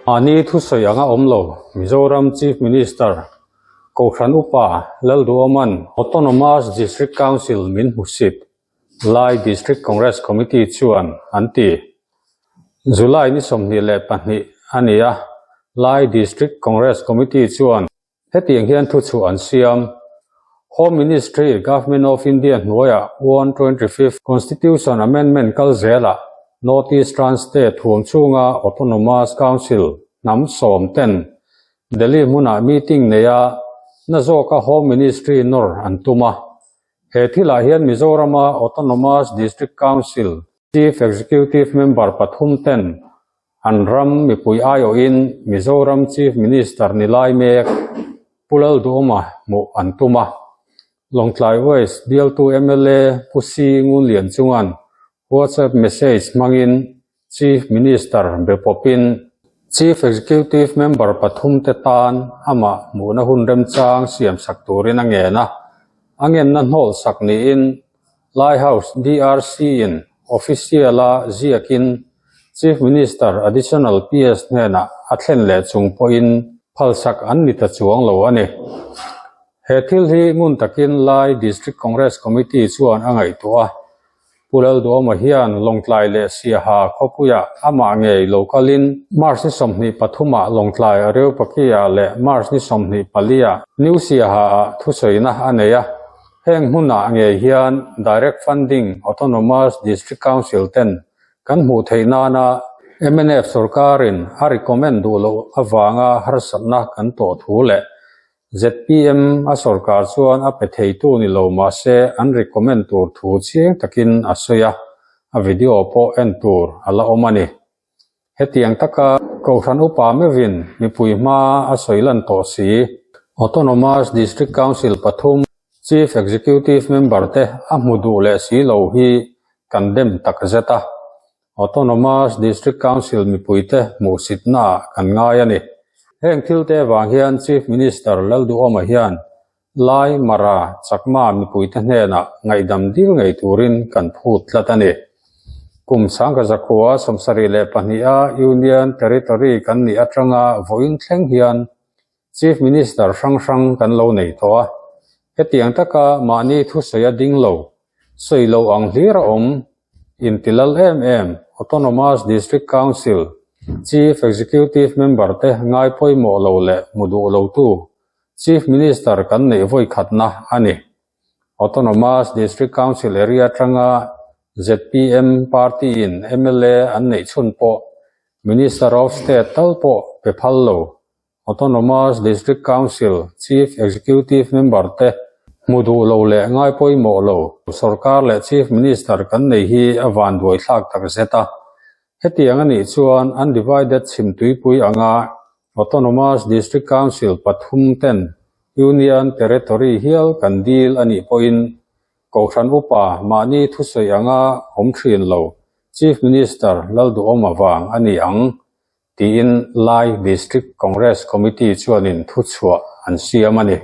Mahni thusawi anga awm lo Mizoram Chief Minister Kohhran Upa Lalduhoman Autonomous District Council min hmusit Lai District Congress Committee chuan an ti. July ni 22 a ni a, Lai District Congress Committee chuan Hetiang hian thuchhuah an siam. Home Ministry, Government of India hnuaiah 125th Constitution Amendment kal zelah North Eastern State huam chhunga Autonomous Council hnam sawm ten Delhi hmunah meeting neia na zawka Home Ministry nawr an tum a. He thilah hian Mizorama Autonomous District Council Chief Executive Member pathum ten An ram mipui aiawhin Mizoram Chief Minister ni lai mek Pu Lalduhawma hmuh an tum a. Lawngtlai West bialtu mla Pu Si Ngunlian chungan WhatsApp message hmangin Chief Minister be pawpin Chief Executive Member pathum te tan amah hmuhna hun remchang siam sak turin a ngen a. A ngenna hnawlh sak niin Lai House DRC-in official-a ziakin Chief Minister Additional PS hnenah a thlen leh chung pawhin phalsak an ni ta chuang lo a ni. He thil hi ngun takin Lai District Congress Committee chuan a ngaihtuah a. Pu Lalduhawma hian Lawngtlai leh Siaha khawpuiah amah ngei lo kalin March ni 23 ah Lawngtlai Areopakia leh March ni 24 ah New Siaha-ah thusawiina a nei a. Heng hmunah ngei hian Direct Funding Autonomous District Council ten kan hmuh theih nana mnf sorkarin a recommend duh loh avanga harsatna kan tawh thu leh zpm a sorkar chuan a pe theitu ni lo mahse an recommend tur thu chiang takin a sawi a, a video pawh en tur a la awm a ni. Hetiang taka Kohhran upa meuhin mipui hma a sawi lan tawh si. Autonomous District Council pathum Chief Executive Member te a hmu duh leh si lo hi kan dem tak zet a. Autonomous District Council mipuite hmuhsitnaah kan ngai a ni. Heng thilte avang hian Chief Minister Lalduhawma hian Lai Mara Chakma mipuite hnenah ngaihdam dil ngei turin kan phut tlat a ni. Kum sangka zakhua 72 a Union Territory kan nih atanga vawiin thleng hian Chief Minister hrang hrang kan lo nei tawh a. Hetiang taka mahni thusawi a ding lo, sawi lo ang hlir a awm, intilal em em Autonomous District Council Chief Executive Member te ngai pawimawh lo leh hmu duh lotu Chief Minister kan neih vawi khatna a ni. Autonomous District Council area atanga zpm party-in mla an neih chhun pawh Minister of State tal pawh pe phal lo. Autonomous District Council Chief Executive Member te hmu duh lo leh ngai pawimawh lo sorkar leh Chief Minister kan nei hi a vanduai thlak tak zet a. Hetiang a nih chuan undivided chhimtuipui anga Autonomous District Council pathum ten Union Territory hial kan dil a nih pawhin Kohhran upa mahni thusawi anga awm thin lo Chief Minister Lalduhawma vang a ni ang tiin Lai District Congress Committee chuanin thuchhuah an siam a ni.